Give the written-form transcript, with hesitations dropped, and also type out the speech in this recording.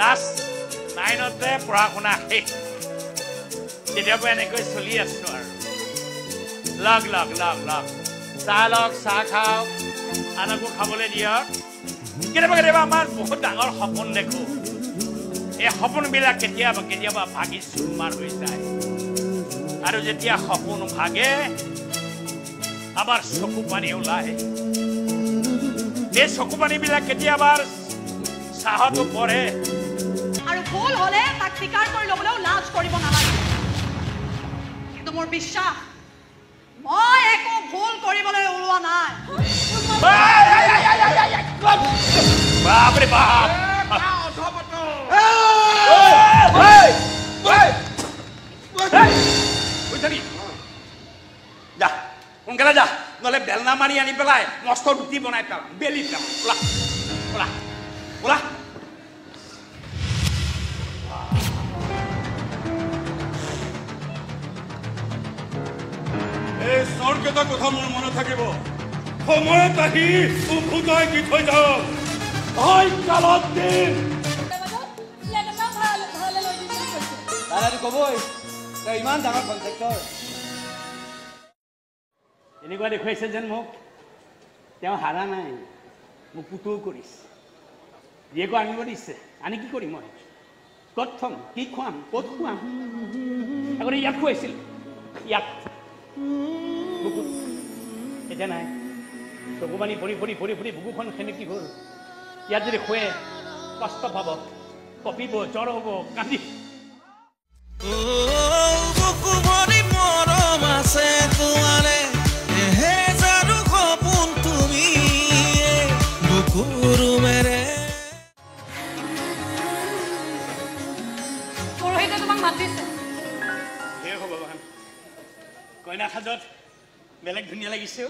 Class 9তে পঢ়া শুনা শেষ, তেতিয়াৰ পৰা এনেকৈ চলি আছো আৰু। লগ লগ লগ লগ, চাহ লওক, চাহ খাওক, আনকো খাবলৈ দিয়ক। কেতিয়াবা কেতিয়াবা আমাৰ বহুত ডাঙৰ সপোন দেখো, এই সপোনবিলাক কেতিয়াবা কেতিয়াবা ভাগি চুৰমাৰ হৈ যায়। আৰু যেতিয়া সপোন ভাগে আমাৰ চকু পানী ওলায়। এই চকু পানীবিলাক কেতিয়াবা চাহতো পৰে। আৰু ভুল হ'লে তাক স্বীকাৰ কৰি ল'বলৈও লাজ কৰিব নালাগে। কিন্তু মোৰ বিশ্বাস, মই একো ভুল কৰিবলৈ ওলোৱা নাই। বাপৰে বাপ, যা সোনকালে যা, নহ'লে বেলনা মাৰি আনি পেলাই মস্ত ৰুটি বনাই পেলাম, বেলি পেলাম। ওলা ওলা ওলা। এই চৰকেইটা কথা মোৰ মনত থাকিব। সময়ত আহি উভতাই দি থৈ যাওক। কালত দিন কবই ইমান ডাঙৰ কণ্ট্ৰেক্টৰ এনেকুৱা দেখুৱাইছে যেন মোক তেওঁ হাৰা নাই, মোক পুতৌ কৰিছে। জীয়েকো আনিব দিছে, আনি কি কৰিম মই? ক'ত থ'ম, কি খুৱাম, ক'ত খুৱাম? আগতে ইয়াত খুৱাইছিল, ইয়াত বুকুত, এতিয়া নাই। চকু পানী পৰি পৰি পৰি পৰি বুকুখন সেমেকি গ'ল। ইয়াত যদি শুৱে কষ্ট পাব, কঁপিব, জ্বৰ হ'ব, কান্দি। তোমাক মাতিছে। হে ভগৱান, কইনা সাজত বেলেগ ধুনীয়া লাগিছে।